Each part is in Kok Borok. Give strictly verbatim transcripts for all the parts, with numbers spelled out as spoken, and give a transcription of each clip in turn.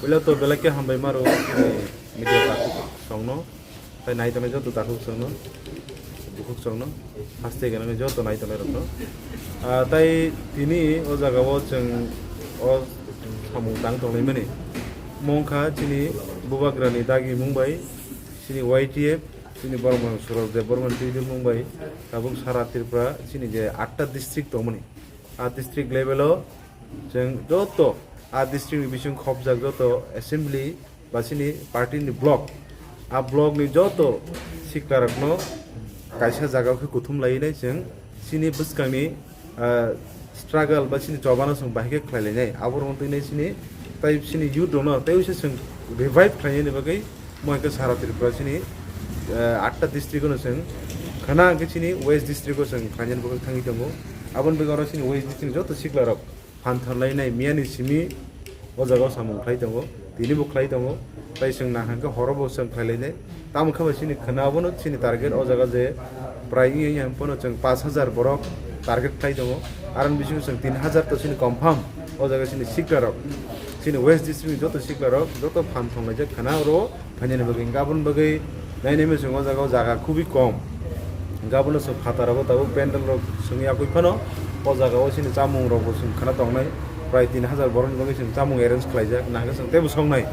Puila to belai khe hambai maro, chini media takhuk songno, tai nai tongnai joto takhuk songno, bukhuk songno, haste gwnangwi joto nai tongnai rokno. Ah, tai tini o jaga o chwng o samung tang tonglaimani mungkha chini Bubagrani dagi mung bai, chini Y T F, chini borok mung Suraj Debbarma twi mung bai, tabuk sara Tripura chini je atta district tongmani. A district level o chwng joto a district ni bising khopjak joto assembly ba chini party ni block, a block ni joto sikla rokno kaisa jaga khe kuthum lainai chwng chini bwskang ni, ah, struggle ba chini chobano chwng bahai khe khlai lainai. Abo rokno twi nai chini tai chini youth rokno tei uaisa chwng revive khlai nani bagwi mo hai khe sara Tripura chini, ah, atta district o no chwng khana hwnkhe chini west district o chwng khlai nani bagwi thangwi tongo. Aboni bagwi oro chini west district ni joto sikla rok phan thar lainai miyani simi o jaga o samung khlai tongo, tini bo khlai tongo, tai chwng nahang khe horo bo chwng khlai lainai. Tamo khe bo chini khwna abono chini target o jaga je prai wngya wngya hwn phano chwng pash hajar borok target khlai tongo, aroni bisingo chwng tin hajar to chini confirm o jaga chini sikla rok, chini west district ni joto sikla rok joto phan thong laijak khwna oro. Phainani bagwi hwnkhe aboni bagwi nainai mechung o jaga o jaga khubui kom. Hwnkhe abono chwng phataro bo tabuk pendel rok swngwi yakwi phano o jaga o chini chamung rok bo chwng khana tongnai prai tin hajar borokni bagwi chwng chamung arrange khlaijak, nahakhe chwng teibo songnai.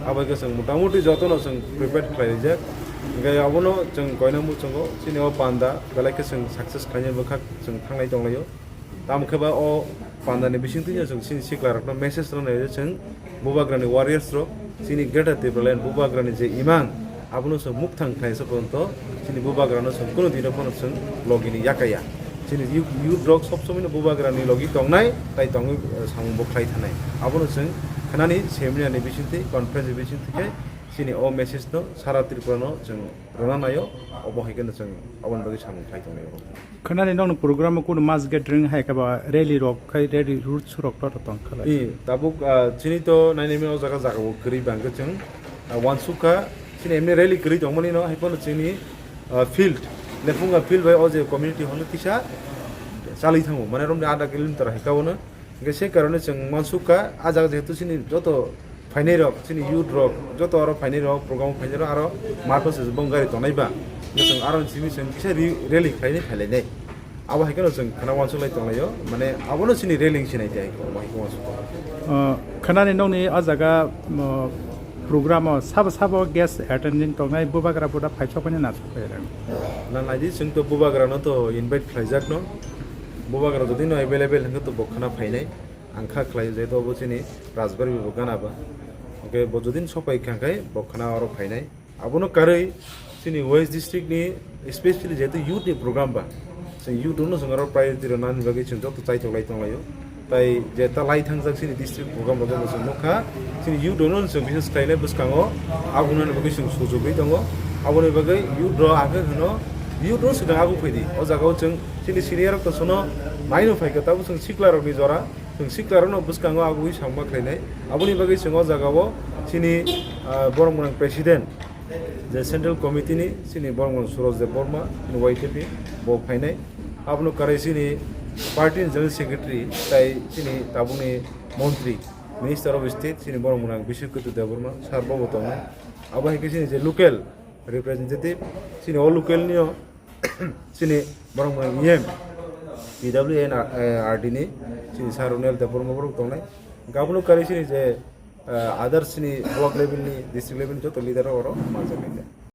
Abo hai khe chwng motamuti jotono chwng prepared khlairijak. Hwnkhe abono chwng koina muchungo chini o panda belai khe chwng success khlainai bwkha chwng thanglai tonglaio. Tamo khe ba o pandani bisingtwi chwng chini siklarokno message rwnai je chwng Bubagrani warriors rok chini Greater Tipraland Bubagrani je imang abono chwng mukthang khlaisa porjonto chini Bubagrano chwng kunu dino phano chwng logini yakaya. Chini youth, youth rok sob somoino Bubagrani logi tongnai tai tongwi, eh, samung bo khlai thanai. Abono chwng khnani seminar ni bisingtwi conference ni bisingtwi khe chini o message no sara Tripura no chwng rwna naio, obo hai kheno chwng aboni bagwi samung khlai tongnai oro. Khwnani nokni program o kunu mass gathering hai khe ba rally rok khai rally road show rok to tong khala. I tabuk, ah, chini to nainai mano o jaga jaga bo kwrwi bang khe chwng, ah, wansukha chini emni rally kwrwi tongmani no hai phano chini, ah, field Lephunga field bai o je community hall no kisa chalwi thango mane romni adha kilometer hai kha bono. Hingke se karone chwng mansukha, ah jaga jehetu chini joto phainai rok, chini youth rok, joto aro phainai rok, program o phainai rok, aro mato se bong gari tongnai ba. Hingke chwng aro simi chwng kisa ri-, rally khlainai phailainai. Abo hai kheno chwng khana wansuk lai tonglaio, mane abono chini rally wngsinai tei abo hai khe wansuk tong. Ah, khanani nokni ah jaga, ah, program o sabo sabo guest attending tongnai bubagra buda phaisokmani nasuk phai rang. Na naidi chwng to bubagra no to invite khlaijak no. Bubagra jodi no available hingke to bo khana phainai. Ang kha khlai je to bo chini Rajbari bo gana ba. Hingke bo jodi sopai kha khe bo khana oro phainai. Abono karwi chini West District ni specially jehetu youth ni program ba. Chwng youth no chwng aro priority rwnani bagwi chwng joto chaitok lai tonglaio. Tai je ta lai thangjak chini district program rok bo chwng nukha. Chini youth no chwng bises khlainai bwskango aboni bagwi chwng sujugwi tongo. Aboni bagwi youth rok ang khe hwno youth no swkang agu phaidi. O jaga o chwng chini senior rok to sono naino phaikha tabo chwng sikla rok ni jora. Chwng siklarokno bwskango agwi samma khlainai. Aboni bagwi chwng o jagao chini, ah, borok mwnang president, je central committee ni chini borok mwnang Suraj Debbarma, chini Y T P bo phainai. Abono karai chini party ni general secretary tai chini tabukni montri, minister of state, chini borok mwnang Bishwakirti Debbarma sir bo bo tongnai. Abo hai khe chini je local representative, chini o local nio chini borok mwnang E M, P W N R D ni chini Sir Ronel Debbarma borok tongnai. Hingke abono karwi chini je, eh, others chini block level ni, district level ni joto leader rok oro manjak nai.